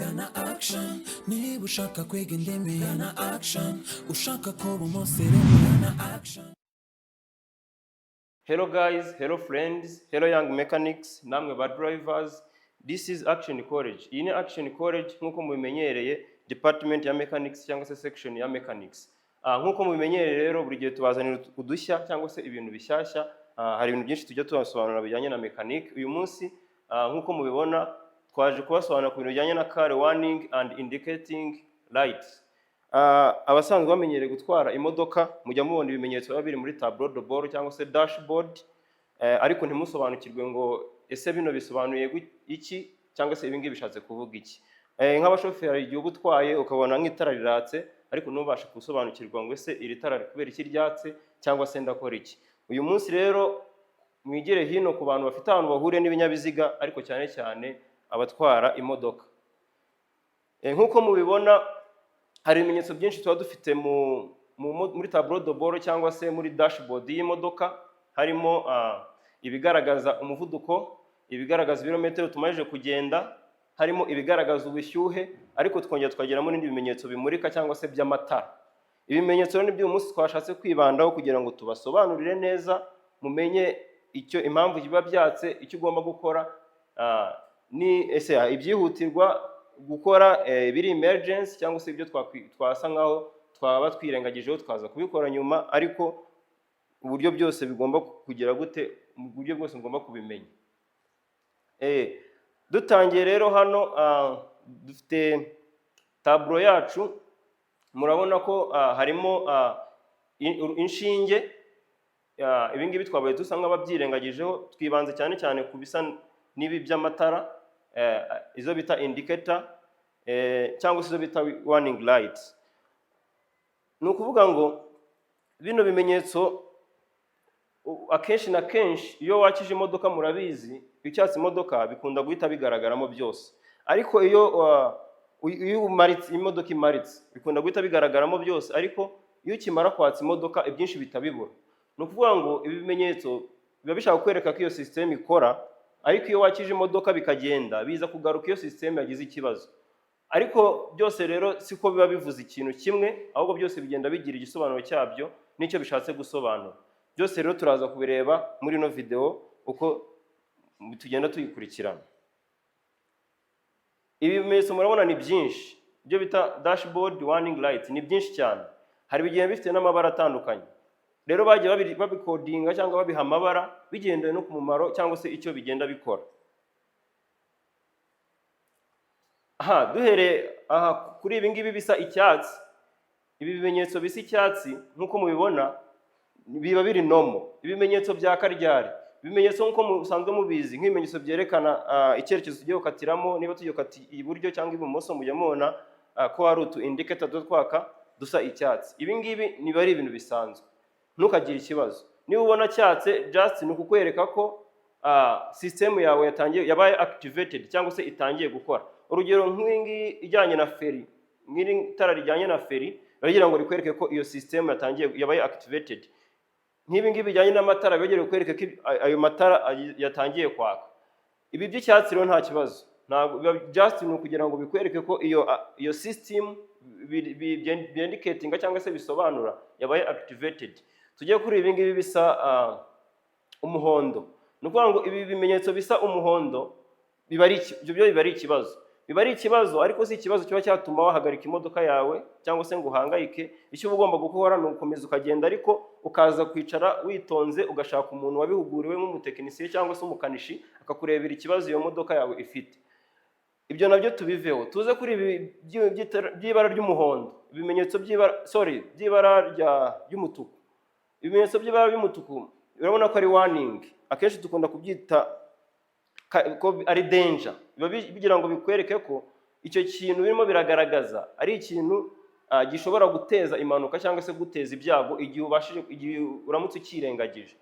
Gana Action niba ushaka kwiga indimi. Gana Action ushaka kuba umusirimu. Gana Action. Hello guys, hello friends, hello young mechanics, namwe ba drivers. This is Action College. Iyi ni Action College nk'uko mubimenyereye, department ya mechanics cyangwa se section ya mechanics. Nk'uko mubimenyereye rero, buri gihe tubazanira udushya cyangwa se ibintu bishyashya. Hari ibintu byinshi tujya tubasobanurira bijyanye na mechanic. Uyu munsi nk'uko mubibona, twaje kubasobanurira ku bintu bijyanye na car warning and indicating lights. Abasanzwe bamenyereye gutwara imodoka, mujya mubona ibimenyetso biba biri muri tableau de bord cyangwa se dashboard, ariko ntimusobanukirwe ngo ese bino bisobanuye iki cyangwa se ibi ngibi bishatse kuvuga iki. Nk'abashoferi, hari igihe uba utwaye ukabona nk'itara riratse, ariko ntubashe gusobanukirwa ngo ese iri tara kubera iki ryatse cyangwa se ndakora iki. Uyu munsi rero mwigire hino ku bantu bafite ahantu bahuriye n'ibinyabiziga, ariko cyane cyane abatwara imodoka. Nk'uko mubibona, hari ibimenyetso byinshi tuba dufite muri tableau de bord cyangwa se muri dashboard y'imodoka. Harimo ibigaragaza umuvuduko, ibigaragaza ibirometero tumaze kugenda, harimo ibigaragaza ubushyuhe, ariko twongera tukageramo n'ibindi bimenyetso bimurika cyangwa se by'amatara. Ibimenyetso rero nibyo uyu munsi twashatse kwibandaho kugira ngo tubasobanurire neza, mumenye icyo impamvu biba byatse, icyo ugomba gukora, ni ese ibyihutirwa gukora, biri emergency, cyangwa se ibyo twasa nkaho twaba twirengagijeho twaza kubikora nyuma, ariko uburyo byose bigomba kugira gute, mu buryo bwose mugomba kubimenya. Dutangiye rero hano, dufite tableau yacu. Murabona ko harimo inshinge. Ibi ngibi twabaye dusa nk'ababyirengagijeho, twibanze cyane cyane ku bisa n'ibi by'amatara, izo bita indicator cyangwa se izo bita warning lights. Ni ukuvuga ngo bino bimenyetso akenshi na kenshi iyo wakije imodoka, murabizi, iyo ucyatse imodoka bikunda guhita bigaragaramo byose, ariko iyo umaritse imodoka, imaritse, bikunda guhita bigaragaramo byose, ariko iyo ukimara kwatsa imodoka ibyinshi bihita bibura. Ni ukuvuga ngo ibi bimenyetso biba bishaka kwereka ko iyo sisiteme ikora, ariko iyo wakije imodoka bikagenda biza kugaruka iyo sisiteme yagize ikibazo. Ariko byose rero siko biba bivuze ikintu kimwe, ahubwo byose bigenda bigira igisobanuro cyabyo n'icyo bishatse gusobanura. Byose rero turaza kubireba muri ino video uko tugenda tuyikurikirana. Ibi bimenyetso murabona ni byinshi, ibyo bita dashboard warning light ni byinshi cyane. Hari ibigiye bifite n'amabara atandukanye. Rero bagiye babikodinga cyangwa babiha amabara bigendewe no ku mumaro cyangwa se icyo bigenda bikora. Aha duhereye aha kuri ibi ngibi bisa icyatsi, ibi bimenyetso bisa icyatsi nk'uko mubibona biba biri normal. Ibimenyetso bya karyari, ibimenyetso nk'uko musanzwe mubizi, nk'ibimenyetso byerekana icyerekezo tugiye gukatiramo, niba tugiye gukata iburyo cyangwa ibumoso, mujya mubona ko hari utu indicator tuba twaka dusa icyatsi. Ibi ngibi niba ari ibintu bisanzwe, ntukagire ikibazo. Niba ubona cyatse, just ni ukukwereka ko sisitemu yawe yatangiye, yabaye activated cyangwa se itangiye gukora. Urugero nk'iyi ngiyi ijyanye na feri, nk'iri tara rijyanye na feri baragira ngo rikwereke ko iyo sisitemu yatangiye, yabaye activated. Nk'ibi ngibi bijyanye n'amatara begereye kwereka ko ayo matara yatangiye kwaka. Ibi by'icyatsi rero nta kibazo, ntabwo biba, just ni ukugira ngo bikwereke ko iyo system byindicatinga cyangwa se bisobanura yabaye activated. Tujye kuri ibi ngibi bisa umuhondo. Ni ukuvuga ngo ibi bimenyetso bisa umuhondo biba ari ibyo byo biba ari ikibazo, biba ari ikibazo, ariko si ikibazo kiba cyatuma wahagarika imodoka yawe cyangwa se ngo uhangayike. Icyo uba ugomba gukora ni ugukomeza ukagenda, ariko ukaza kwicara witonze, ugashaka umuntu wabihuguriwe nk'umutekinisiye cyangwa se umukanishi, akakurebera ikibazo iyo modoka yawe ifite. Ibyo nabyo tubiveho, tuze kuri ibi by'ibara ry'umuhondo, ibimenyetso by'ibara, sorry, by'ibara ry'umutuku. Ibimenyetso by'ibara ry'umutuku urabona ko ari warning, akenshi dukunda kubyita ko ari danger. Biba bigira ngo bikwereke ko icyo kintu birimo biragaragaza ari ikintu gishobora guteza impanuka cyangwa se guteza ibyago igihe ubashije, igihe uramutse ukirengagije.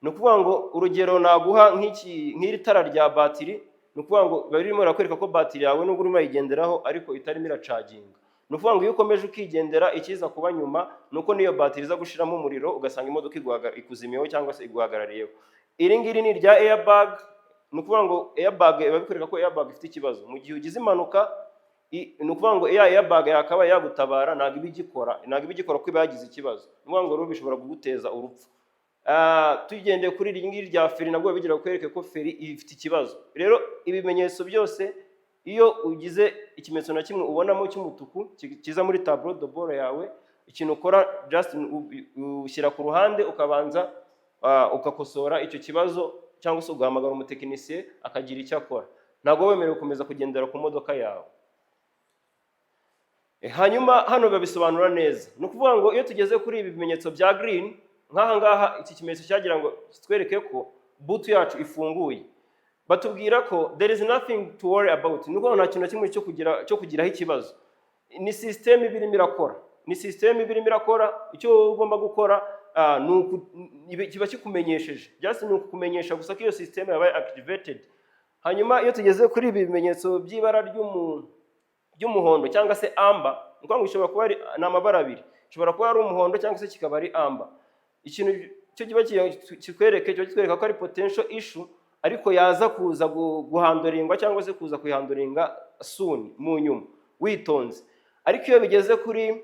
Ni ukuvuga ngo urugero naguha nk'iki, nk'iri tara rya batiri, ni ukuvuga ngo biba birimo birakwereka ko batiri yawe, nubwo urimo urayigenderaho, ariko itarimo iracaginga. Ni ukuvuga ngo iyo ukomeje ukigendera, ikiza kuba nyuma ni uko n'iyo batiri iza gushiramo umuriro, ugasanga imodoka ikuzimiyeho cyangwa se iguhagarariyeho. Iri ngiri ni irya airbag. Ni ukuvuga ngo airbag biba bikwereka ko airbag ifite ikibazo mu gihe ugize impanuka. Ni ukuvuga ngo ya airbag yakabaye yagutabara ntabwo iba igikora, ntabwo iba igikora kuko iba yagize ikibazo. Ni ukuvuga ngo rero bishobora kuguteza urupfu. Tugendeye kuri iri ngiri rya feri, nabwo bigira kwereke ko feri ifite ikibazo. Rero ibimenyetso byose, iyo ugize ikimenyetso na kimwe ubonamo cy'umutuku kiza muri tableau de bord yawe, ikintu ukora just ushyira ku ruhande, ukabanza ugakosora icyo kibazo cyangwa se ugahamagara umutekinisiye akagira icyo akora. Ntabwo wemerewe gukomeza kugendera ku modoka yawe. Hanyuma hano babisobanura neza. Ni ukuvuga ngo iyo tugeze kuri ibi bimenyetso bya green, nk'aha ngaha, iki kimenyetso cyagira ngo kitwereke ko boot yacu ifunguye. Batubwira ko there is nothing to worry about. Ni ukuvuga ngo nta kintu na kimwe cyo kugiraho ikibazo, ni system iba irimo irakora, ni system iba irimo irakora. Icyo ugomba gukora ni kiba kikumenyesheje, just ni ukukumenyesha gusa ko iyo system yabaye activated. Hanyuma iyo tugeze kuri ibi bimenyetso by'ibara ry'umuhondo cyangwa se amber, ni ukuvuga ngo ishobora kuba ari, ni amabara abiri, ishobora kuba ari umuhondo cyangwa se kikaba ari amber. Ikintu cyo kiba kikwereke, kiba kitwereka ko ari potential issue, ariko yaza kuza guhandlingwa cyangwa se kuza kuyihandlinga soon, mu nyuma, witonze. Ariko iyo bigeze kuri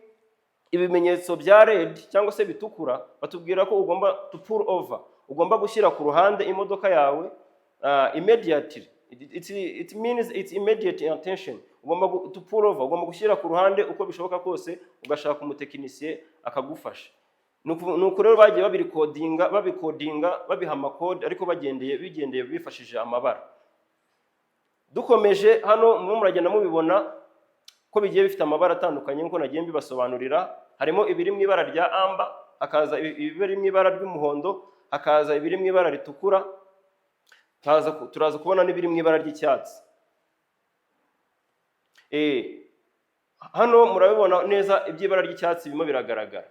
ibimenyetso bya red cyangwa se bitukura, batubwira ko ugomba to pull over, ugomba gushyira ku ruhande imodoka yawe immediately. It means it's immediate attention. Ugomba to pull over, ugomba gushyira ku ruhande uko bishoboka kose, ugashaka umutekinisiye akagufasha. Ni uku rero bagiye babirikodinga, babikodinga, babiha amakode, ariko bagendeye bigendeye bifashishije amabara. Dukomeje hano, murimo muragenda mubibona ko bigiye bifite amabara atandukanye nk'uko nagiye mbibasobanurira. Harimo ibiri mu ibara rya amber, hakaza ibiri mu ibara ry'umuhondo, hakaza ibiri mu ibara ritukura, turaza kubona n'ibiri mu ibara ry'icyatsi. Hano murabibona neza, iby'ibara ry'icyatsi birimo biragaragara.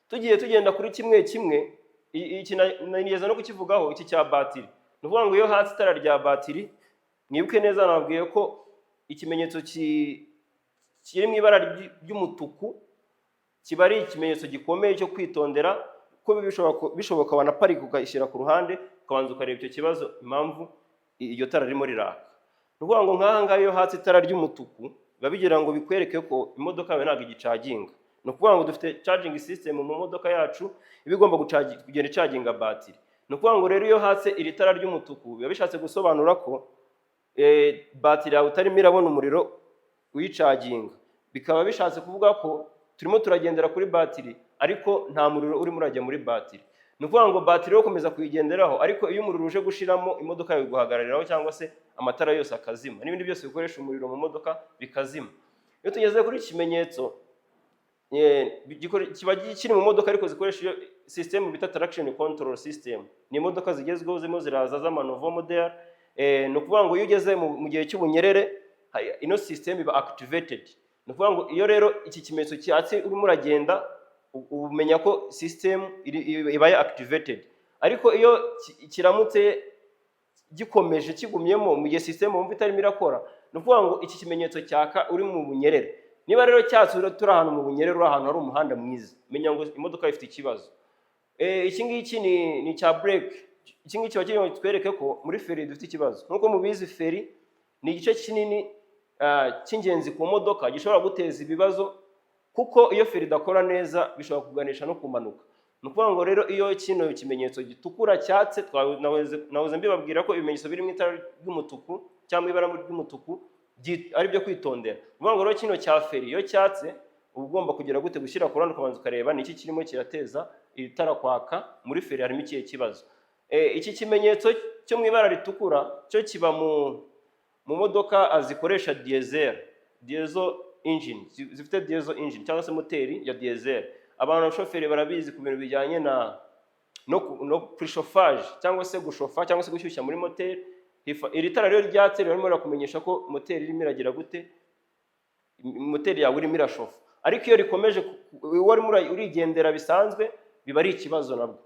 Tugiye tugenda kuri kimwe kimwe, iki nigeze no kukivugaho, iki cya batiri. Ni ukuvuga ngo iyo hatse itara rya batiri, mwibuke neza nababwiye ko ikimenyetso kiri mu ibara ry'umutuku kiba ari ikimenyetso gikomeye cyo kwitondera, ko bishoboka wanaparika ukayishyira ku ruhande, ukabanza ukareba icyo kibazo, impamvu iryo tara ririmo riraka. Ni ukuvuga ngo nk'aha ngaha iyo hatse itara ry'umutuku, biba bigira ngo bikwereke ko imodoka yawe ntabwo igicaginga. Ni ukuvuga ngo dufite charging system mu modoka yacu iba igomba kugenda icaginga batiri. Ni ukuvuga ngo rero iyo hatse iri tara ry'umutuku, biba bishatse gusobanura ko batiri yawe utarimo irabona umuriro uyicaginga. Bikaba bishatse kuvuga ko turimo turagendera kuri batiri, ariko nta muriro urimo urajya muri batiri. Ni ukuvuga ngo batiri yo komeza kuyigenderaho, ariko iyo umuriro uje gushiramo, imodoka yawe iguhagarariraho cyangwa se amatara yose akazima n'ibindi byose bikoresha umuriro mu modoka bikazima. Iyo tugeze kuri iki kimenyetso, kiba kiri mu modoka ariko zikoresha iyo system bita traction control system. Ni imodoka zigezweho zirimo ziraza z'ama nouveau model. Ni ukuvuga ngo iyo ugeze mu gihe cy'ubunyerere, ino system iba activated. Ni ukuvuga ngo iyo rero iki kimenyetso cyatse urimo uragenda, umenya ko system ibaye activated. Ariko iyo kiramutse gikomeje kigumyemo mu gihe system wumva itarimo irakora, ni ukuvuga ngo iki kimenyetso cyaka uri mu bunyerere. Niba rero cyatse turi ahantu mu bunyerere, uri ahantu hari umuhanda mwiza, menya ngo imodoka ifite ikibazo. Iki ngiki ni icya brake. Iki ngiki kiba kiri kitwereke ko muri feri dufite ikibazo. Nk'uko mubizi, feri ni igice kinini cy'ingenzi ku modoka gishobora guteza ibibazo, kuko iyo feri idakora neza bishobora kuganisha no ku mpanuka. Ni ukuvuga ngo rero iyo kino kimenyetso gitukura cyatse, nahoze mbibabwira ko ibimenyetso biri mu itara ry'umutuku cyangwa ibara ry'umutuku ari byo kwitondera. Ni ukuvuga ngo rero kino cya feri iyo cyatse, uba ugomba kugira gute? Gushyira ku ruhande, ukabanza ukareba ni iki kirimo kirateza iri tara kwaka, muri feri harimo ikihe kibazo. Iki kimenyetso cyo mu ibara ritukura cyo kiba mu modoka zikoresha diesel, diesel engine, zifite diesel engine cyangwa se moteri ya diesel. Abantu abashoferi barabizi ku bintu bijyanye na no préchauffage cyangwa se gushofa cyangwa se gushyushya muri moteri. Iri tara rero ryatse ririmo rirakumenyesha ko moteri irimo iragira gute? Moteri yawe irimo irashofa. Ariko iyo rikomeje warimo urigendera bisanzwe, biba ari ikibazo nabwo.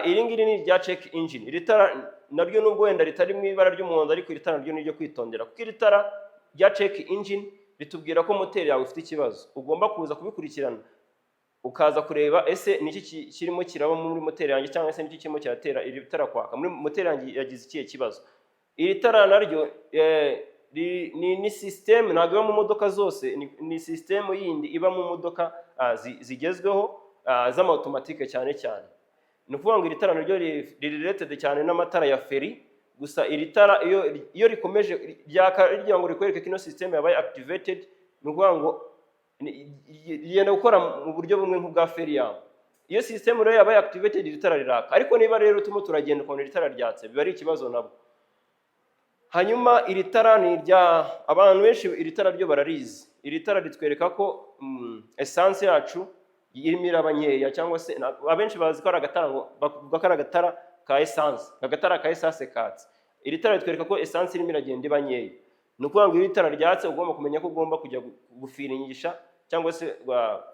Iri ngiri ni irya check engine. Iri tara naryo, nubwo wenda ritari mu ibara ry'umuhondo, ariko iri tara naryo ni iryo kwitondera, kuko iri tara rya check engine ritubwira ko moteri yawe ifite ikibazo. Ugomba kuza kubikurikirana, ukaza kureba ese ni iki kirimo kiraba muri moteri yanjye, cyangwa se niki kirimo kiratera iri tara kwaka muri moteri yanjye, yagize ikihe kibazo. Iri tara naryo Ni system ntabwo iba mu modoka zose, ni system yindi iba mu modoka zigezweho z'ama automatique cyane cyane. Ni ukuvuga ngo iri tara naryo riri related cyane n'amatara ya feri. Gusa iri tara iyo rikomeje ryaka rigira ngo rikwereke ko ino system yabaye activated. Ni ukuvuga ngo rigenda gukora mu buryo bumwe nk'ubwa feri yawe. Iyo system rero yabaye activated, iri tara riraka. Ariko niba rero turimo turagenda ukabona iri tara ryatse, biba ari ikibazo nabwo. Hanyuma iri tara ni irya abantu benshi, iri tara ryo bararizi. Iri tara ritwereka ko essence yacu irimo iraba nkeya, cyangwa se abenshi bazi ko ari agatara, ngo bavuga ko ari agatara ka essence, agatara ka essence katse. Iri tara ritwereka ko essence irimo iragenda iba nkeya. Ni ukuvuga ngo iyo iri tara ryatse, ugomba kumenya ko ugomba kujya gufiringisha cyangwa se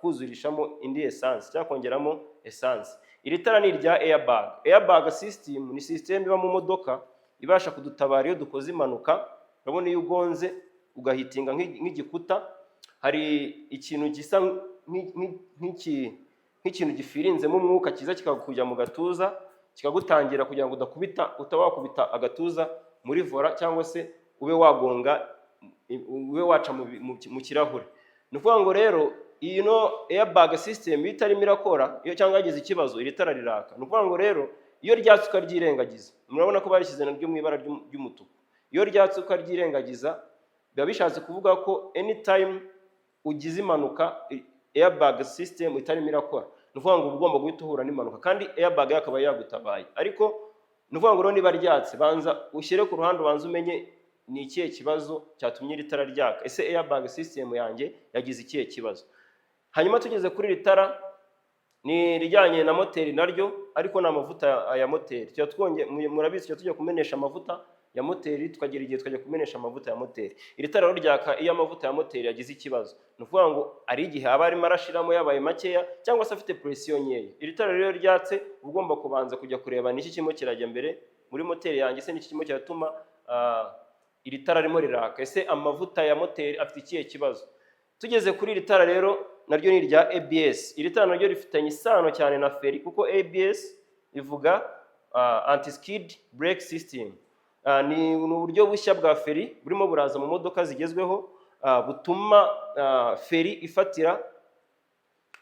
kuzurishamo indi essence cyangwa kongeramo essence. Iri tara ni irya airbag. Airbag system ni system iba mu modoka ibasha kudutabara iyo dukoze impanuka. Urabona iyo ugonze ugahitinga nk'igikuta, hari ikintu gisa nk'ikintu gifirinzemo umwuka kiza kikakujya mu gatuza, kikagutangira kugira ngo udakubita, utaba wakubita agatuza muri volant cyangwa se ube wagonga, ube waca mu kirahure. Ni ukuvuga ngo rero ino airbag system iyo itarimo irakora, iyo cyangwa yagize ikibazo, iri tara riraka. Ni ukuvuga ngo rero iyo ryatse ukaryirengagiza, murabona ko barishyize naryo mu ibara ry'umutuku, iyo ryatse ukaryirengagiza biba bishatse kuvuga ko anytime ugize impanuka airbag system itarimo irakora, ni ukuvuga ngo uba ugomba guhita uhura n'impanuka kandi airbag yakaba yagutabaye. Ariko ni ukuvuga ngo rero niba ryatse, banza ushyire ku ruhande, ubanze umenye ni ikihe kibazo cyatumye iri tara ryaka. Ese airbag system yanjye yagize ikihe kibazo? Hanyuma tugeze kuri iri tara, ni irijyanye na moteri naryo, ariko ni amavuta ya moteri. Tuba twonge murabizi, tuba tujya kumenesha amavuta ya moteri, tukagira igihe tukajya kumenesha amavuta ya moteri. Iri tara rero ryaka iyo amavuta ya moteri yagize ikibazo. Ni ukuvuga ngo ari igihe aba arimo arashiramo yabaye makeya cyangwa se afite pression nkeya. Iri tara rero ryatse, uba ugomba kubanza kujya kureba niki kirimo kirajya mbere muri moteri yanjye. Ese niki kirimo kiratuma iri tara ririmo riraka? Ese amavuta ya moteri afite ikihe kibazo? Tugeze kuri iri tara rero, naryo ni irya ABS. Iri tara naryo rifitanye isano cyane na feri, kuko ABS ivuga anti skid brake system. Ni uburyo bushya bwa feri burimo buraza mu modoka zigezweho, butuma feri ifatira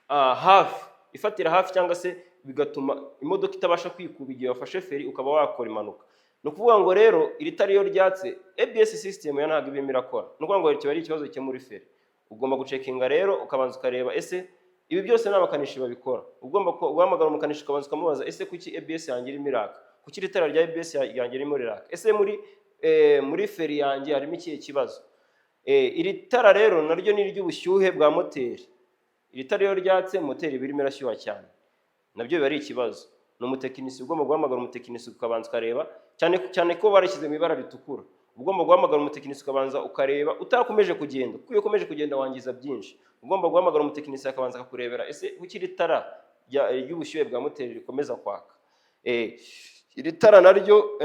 hafi, ifatira hafi, cyangwa se bigatuma imodoka itabasha kwikuba igihe wafashe feri ukaba wakora impanuka. Ni ukuvuga ngo rero iri tara iyo ryatse, ABS system yo ntabwo iba irimo irakora. Ni ukuvuga ngo kiba ari ikibazo cyo muri feri. Ugomba gucekinga rero, ukabanza ukareba. Ese ibi byose ni abakanishi babikora. Ugomba guhamagara umukanishi, ukabanza ukamubaza: ese kuki ABS yanjye irimo iraka? Kuki iri tara rya ABS yanjye ririmo riraka? Ese muri feri yanjye harimo ikihe kibazo? Iri tara rero naryo ni iry'ubushyuhe bwa moteri. Iri tara iyo ryatse, moteri iba irimo irashyuha cyane, nabyo biba ari ikibazo. Ni umutekinisiye, ugomba guhamagara umutekinisiye ukabanza ukareba, cyane cyane ko barishyize mu ibara ritukura. Ugomba guhamagara umutekinisiye ukabanza ukareba utarakomeje kugenda, kuko iyo ukomeje kugenda wangiza byinshi. Ugomba guhamagara umutekinisiye akabanza akakurebera: ese kuki iri tara ry'ubushyuhe bwa moteri rikomeza kwaka? Iri tara naryo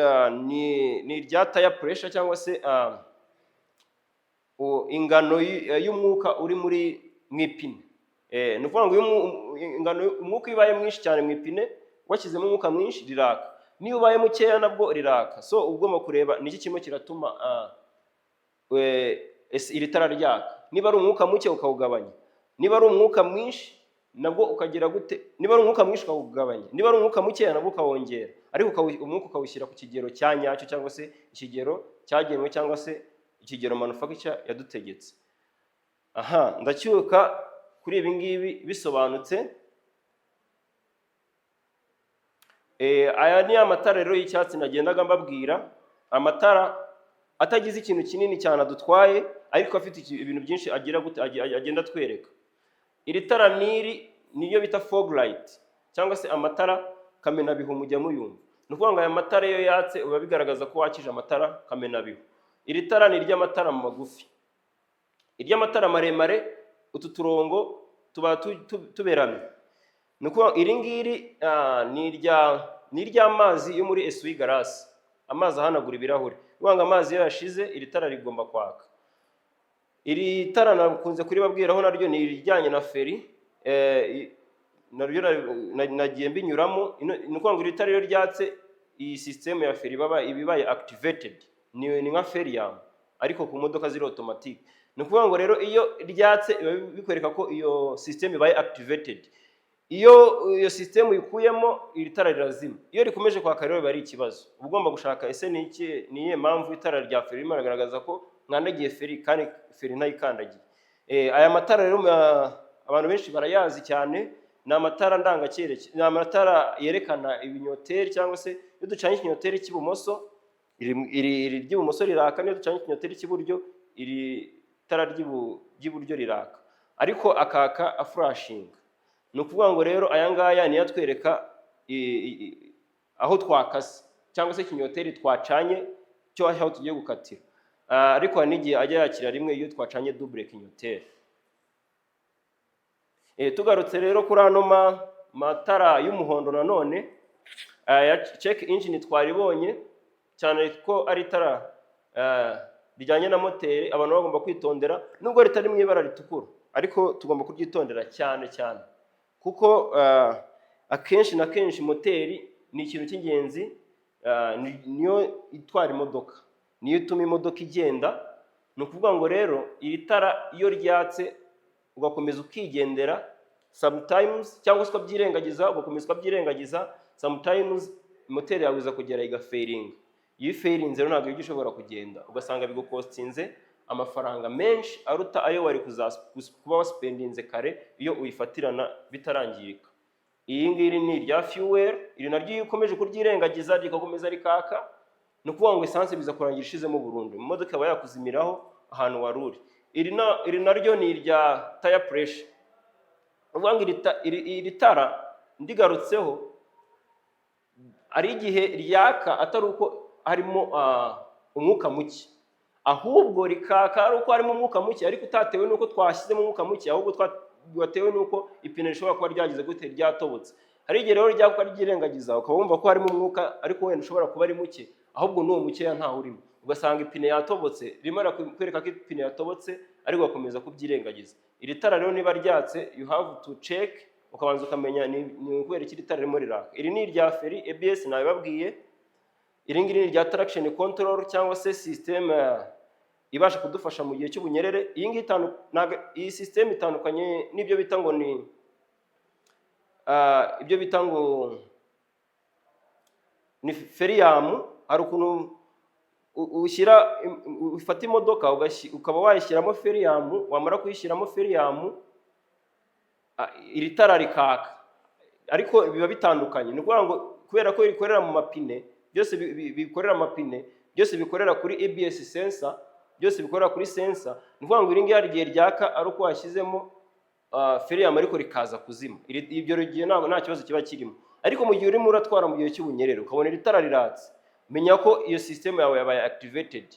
ni irya tire pressure, cyangwa se ingano y'umwuka uri mu ipine. Ni ukuvuga ngo iyo ingano umwuka iyo ubaye mwinshi cyane mu ipine, washyizemo umwuka mwinshi, riraka. Niyo ubaye mukeya nabwo riraka. So uba ugomba kureba niki kirimo kiratuma ese iri tara ryaka. Niba ari umwuka muke, ukawugabanya. Niba ari umwuka mwinshi nabwo ukagira gute? Niba ari umwuka mwinshi, ukawugabanya. Niba ari umwuka mukeya, nabwo ukawongera, ariko umwuka ukawushyira ku kigero cya nyacyo, cyangwa se ikigero cyagenwe, cyangwa se ikigero manufacturer yadutegetse. Aha ndacyuka kuri ibi ngibi bisobanutse. Aya ni amatara rero y'icyatsi nagendaga mbabwira, amatara atagize ikintu kinini cyane adutwaye, ariko afite ibintu byinshi agira gute, agenda atwereka. Iri tara niri niyo bita fog light, cyangwa se amatara kamenabihu, mujya muyumva. Ni ukuvuga ngo aya matara iyo yatse biba bigaragaza ko wakije amatara kamenabihu. Iri tara ni iry'amatara magufi. Iry'amatara maremare, utu turongo tuba tuberamye. Ni ukuvuga iri ngiri ni iry'amazi yo muri essuie-glace, amazi ahanagura ibirahuri. Ni ukuvuga ngo amazi iyo yashize, iri tara rigomba kwaka. Iri tara nakunze kuribabwiraho, naryo ni irijyanye na feri. Naryo nagiye mbinyuramo. Ni ukuvuga ngo iri tara iyo ryatse, iyi sisitemu ya feri iba ibaye activated, ni nka feri yawe. ariko ku modoka ziri automatique. Ni ukuvuga ngo rero iyo ryatse biba bikwereka ko iyo system ibaye activated. Iyo iyo system uyikuyemo, iri tara rirazima. Iyo rikomeje kwaka rero biba ari ikibazo, uba ugomba gushaka ese ni iki, ni iyihe mpamvu itara rya feri ririmo riragaragaza ko mwandagiye feri kandi feri ntayikandagiye. Aya matara rero abantu benshi barayazi cyane, ni amatara ndangacyerekezo, ni amatara yerekana ibinyoteri, cyangwa se iyo ducanye ikinyoteri cy'ibumoso iri ry'ibumoso riraka, n'iyo ducanye ikinyoteri cy'iburyo iri tara ry'iburyo riraka, ariko akaka aflashinga. Ni ukuvuga ngo rero aya ngaya niyo atwereka aho twakase cyangwa se ikinyoteri twacanye cyo aho tugiye gukatira. Ariko hari n'igihe ajya yakira rimwe iyo twacanye double kinyoteri. Tugarutse rero kuri ano matara y'umuhondo nanone, ya check engine twaribonye cyane ko ari itara rijyanye na moteri abantu bagomba kwitondera, nubwo ritari mu ibara ritukura, ariko tugomba kuryitondera cyane cyane kuko akenshi na kenshi moteri ni ikintu cy'ingenzi, niyo itwara imodoka, niyo ituma imodoka igenda. Ni ukuvuga ngo rero iri tara iyo ryatse ugakomeza ukigendera sometimes, cyangwa se ukabyirengagiza, ugakomeza ukabyirengagiza, sometimes moteri yawe iza kugera igafailinga. Iyo ifailinze rero ntabwo ijya ishobora kugenda, ugasanga bigucostinze amafaranga menshi aruta ayo wari kuba waspendinze kare iyo uyifatirana bitarangirika. Iyi ngiri ni irya fuel. Iri naryo iyo ukomeje kuryirengagiza rikakomeza rikaka, ni ukuvuga ngo essence biza kurangira ishizemo burundu, imodoka ikaba yakuzimiraho ahantu wari uri. Iri naryo ni irya tire pressure. Ni ukuvuga ngo iri tara ndigarutseho, hari igihe ryaka atari uko harimo umwuka muke, ahubwo rikaka ari uko harimo umwuka muke ariko utatewe n'uko twashyizemo umwuka muke, ahubwo watewe n'uko ipine rishobora kuba ryagize gute, ryatobotse. Hari igihe rero ryaka ryirengagiza, ukaba wumva ko harimo umwuka ariko wenda ushobora kuba ari muke, ahubwo n'uwo mukeya ntawo urimo, ugasanga ipine yatobotse. Ririmo rirakwereka ko ipine yatobotse ariko ugakomeza kubyirengagiza. Iri tara rero niba ryatse, you have to check, ukabanza ukamenya ni ukubera iki iri tara ririmo riraka. Iri ni irya feri, ABS nabibabwiye. Iri ngiri ni irya traction control cyangwa se system ibasha kudufasha mu gihe cy'ubunyerere. Iyi ngiyi iyi system itandukanye n'ibyo bita ngo ni ibyo bita ngo ni frein à main. Hari ukuntu ushyira ufata imodoka ukaba wayishyiramo frein à main, wamara kuyishyiramo frein à main iri tara rikaka, ariko biba bitandukanye. Ni ukuvuga ngo kubera ko rikorera mu mapine, byose bikorera amapine, byose bikorera kuri ABS sensor, byose bikorera kuri sensor. Ni ukuvuga ngo iri ngiri hari igihe ryaka ari uko washyizemo frein à main ariko rikaza kuzima. Ibyo gihe ntabwo nta kibazo kiba kirimo, ariko mu gihe urimo uratwara mu gihe cy'ubunyerere ukabona iri tara riratse, menya ko iyo system yawe yabaye activated.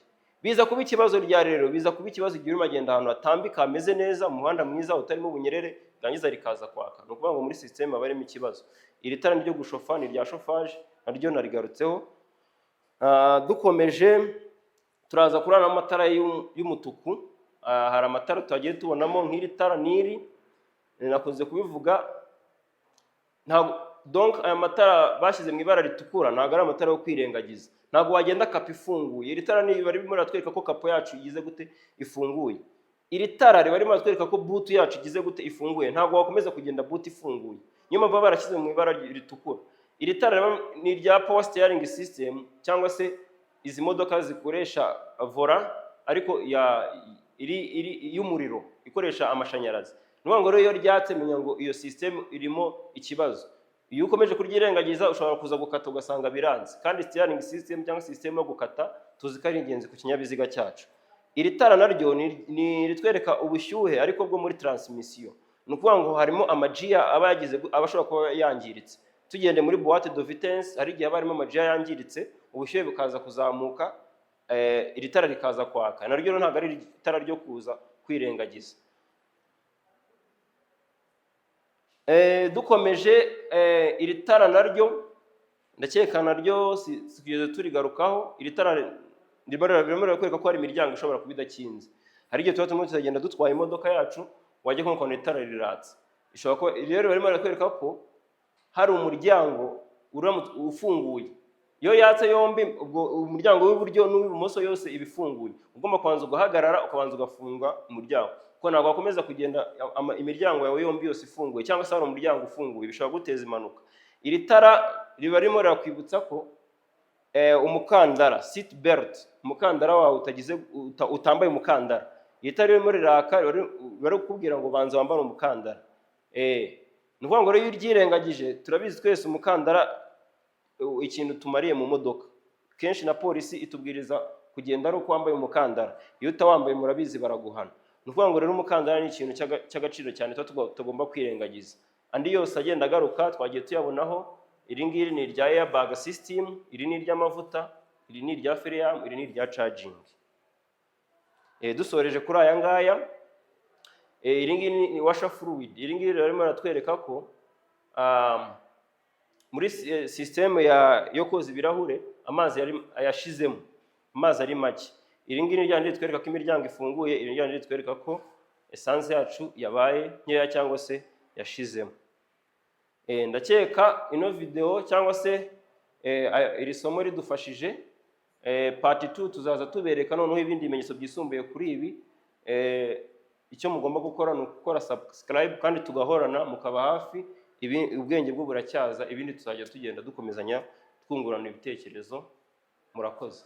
Biza kuba ikibazo rya rero biza kuba ikibazo igihe urimo agenda ahantu hatambika hameze neza, umuhanda mwiza utarimo ubunyerere, bwangiza rikaza kwaka. Ni ukuvuga ngo muri system haba harimo ikibazo. Iri tara ni ryo gushofa, ni irya chauffage, naryo narigarutseho. Dukomeje turaza kuri ano matara y'umutuku. Hari amatara twagiye tubonamo nk'iri tara n'iri nakunze kubivuga. Ntabwo donc aya matara bashyize mu ibara ritukura ntabwo ari amatara yo kwirengagiza. Ntabwo wagenda capot ifunguye. Iri tara riba ririmo riratwereka ko capot yacu igize gute, ifunguye. Iri tara riba ririmo riratwereka ko boot yacu igize gute, ifunguye. Ntabwo wakomeza kugenda boot ifunguye, niyo mpamvu baba barashyize mu ibara ritukura. Iri tara ni irya power steering system, cyangwa se izi modoka zikoresha volant ariko ya iri y'umuriro, ikoresha amashanyarazi. Ni ukuvuga ngo rero iyo ryatse, menya ngo iyo system irimo ikibazo. Iyo ukomeje kuryirengagiza ushobora kuza gukata ugasanga biranze, kandi steering system cyangwa system yo gukata tuzi ko ari ingenzi ku kinyabiziga cyacu. Iri tara naryo ni iritwereka ubushyuhe ariko bwo muri transmission. Ni ukuvuga ngo harimo amagear aba yagize, aba ashobora kuba yangiritse. Tugende muri boîte de vitesse, hari igihe haba harimo amagear yangiritse, ubushyuhe bukaza kuzamuka, iri tara rikaza kwaka. Naryo rero ntabwo ari itara ryo kuza kwirengagiza. Dukomeje, iri tara naryo ndakeka naryo tugeze turigarukaho. Iri tara ririmo rirakwereka ko hari imiryango ishobora kuba idakinze. Hari igihe tuba turimo turagenda dutwaye imodoka yacu, wajya kubona ukabona itara riratse. Ishobora kuba rero barimo barakwereka ko hari umuryango ufunguye. Iyo yatse yombi, ubwo umuryango w'iburyo n'uw'ibumoso yose iba ifunguye. Ugomba kubanza ugahagarara, ukabanza ugafunga umuryango, kuko ntabwo wakomeza kugenda imiryango yawe yombi yose ifunguye, cyangwa se hari umuryango ufunguye, bishobora guteza impanuka. Iri tara riba ririmo rirakwibutsa ko umukandara, seat belt, umukandara wawe utagize utambaye umukandara. Iri tara ririmo riraka, riba rikubwira ngo banza wambare umukandara. Ni ukuvuga ngo rero iyo uryirengagije, turabizi twese umukandara ikintu tumariye mu modoka. Kenshi na polisi itubwiriza kugenda ari uko wambaye umukandara. Iyo utawambaye, murabizi, baraguhana. Ni ukuvuga ngo rero umukandara ni ikintu cy'agaciro cyane tuba tugomba kwirengagiza. Andi yose agenda agaruka twagiye tuyabonaho. Iri ngiri ni irya airbag system, iri ni iry'amavuta, iri ni irya frein, iri ni irya charging. Dusoreje kuri aya ngaya, iri ngiri ni washer fluid. Iri ngiri rero ririmo riratwereka ko muri system yo koza ibirahure amazi yari yashizemo, amazi ari make. Iri ngiri ni ryandi ritwereka ko imiryango ifunguye. Iri ryandi ritwereka ko essence yacu yabaye nkeya cyangwa se yashizemo. Ndakeka ino video cyangwa se iri somo ridufashije. Part 2 tuzaza tubereka noneho ibindi bimenyetso byisumbuye kuri ibi. Icyo mugomba gukora ni ugukora subscribe kandi tugahorana, mukaba hafi. Ibi ubwenge bwo buracyaza, ibindi tuzajya tugenda dukomezanya twungurana ibitekerezo. Murakoze.